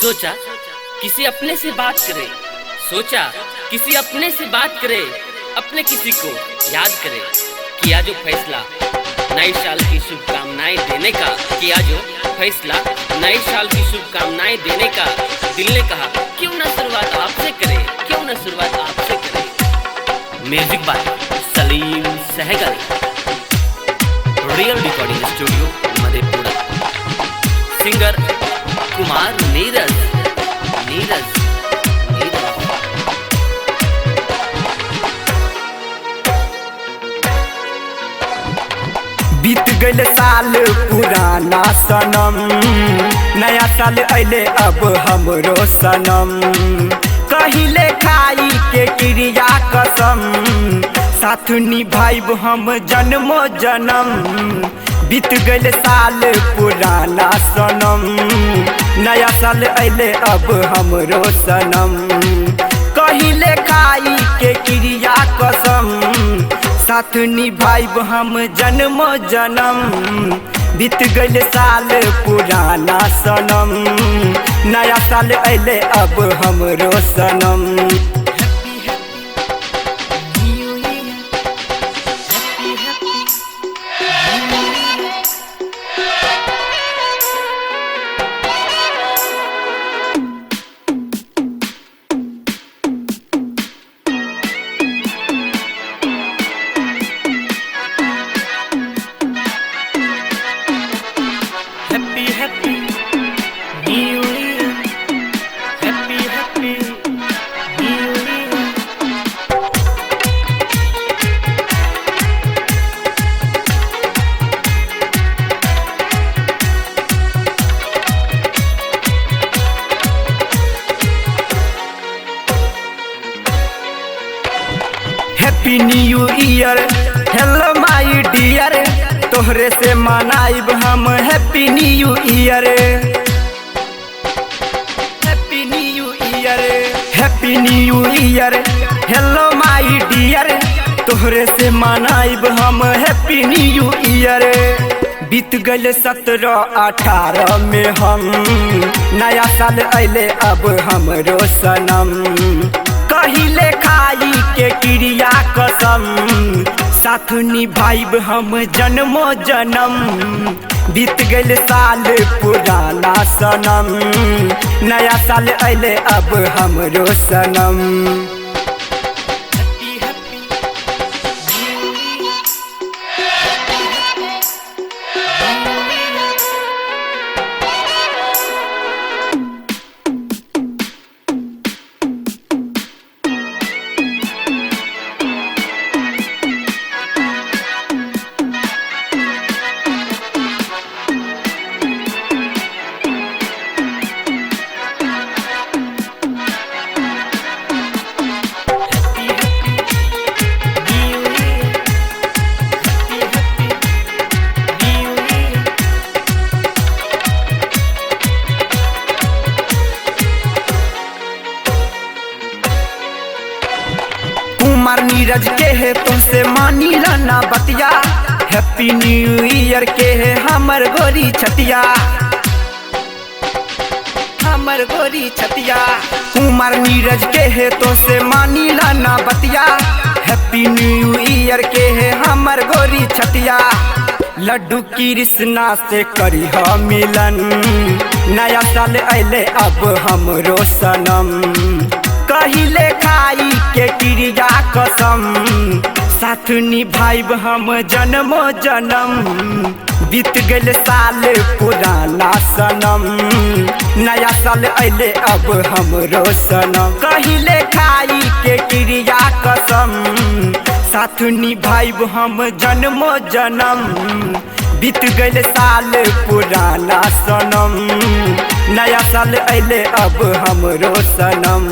सोचा किसी अपने से बात करे, सोचा किसी अपने से बात करे, अपने किसी को याद करे। किया जो फैसला नए साल की शुभकामनाएं देने का, किया जो फैसला नए साल की शुभकामनाएं देने का, दिल ने कहा क्यों ना शुरुआत आपसे करे, क्यों ना शुरुआत आपसे करे। Music by Salim Sehgal, real recording studio Madhepura. Singer Kumar Neeraj Neeraj Neeraj. बीत गइल साल पुराना सनम, नया साल अइले अब हमरो सनम। कहिले खाई के क्रिया कसम, साथ निभाइब हम जन्मो जन्म। बीत गइल साल पुराना सनम, नया साल अइले अब हमरो सनम। कहिले खाई के क्रिया कसम, साथ निभाइब हम जन्मो जन्म। बीत गइल साल पुराना सनम, नया साल अइले अब हमरो सनम। Happy happy new year, happy happy new year. Happy new year hello my dear, तोहरे से मनाइब हम happy new year. Happy new year, happy new year hello my dear, तोहरे से मनाइब हम हैप्पी न्यू ईयर। बीत गइल 17-18 में हम, नया साल अइले अब हमरो सनम। कहिले खाई के क्रिया कसम, साथ निभाइब हम जन्मो जन्म। बीत गइल साल पुराना सनम, नया साल अइले अब हमरो सनम। Happy happy new year, happy new year. Happy happy new year, happy happy new year. Kumar Neeraj के है तुमसे मानी लाना बतिया, हैप्पी न्यू ईयर के है हमर गोरी छतिया, हमर गोरी छतिया। कुमार नीरज के है तुमसे मानी लाना बतिया, हैप्पी न्यू ईयर के है हमर गोरी छतिया। लड्डू कृष्णा से करी ह मिलन, नया साल अइले अब हमरो सनम। कहिले खाई के क्रिया कसम, साथ निभाइब हम जन्मो जन्म। बीत गइल साल पुराना सनम, नया साल अइले अब हमरो सनम। कहिले खाई के क्रिया कसम, साथ निभाइब हम जन्मो जन्म। बीत गइल साल पुराना सनम, नया साल अइले अब हमरो सनम।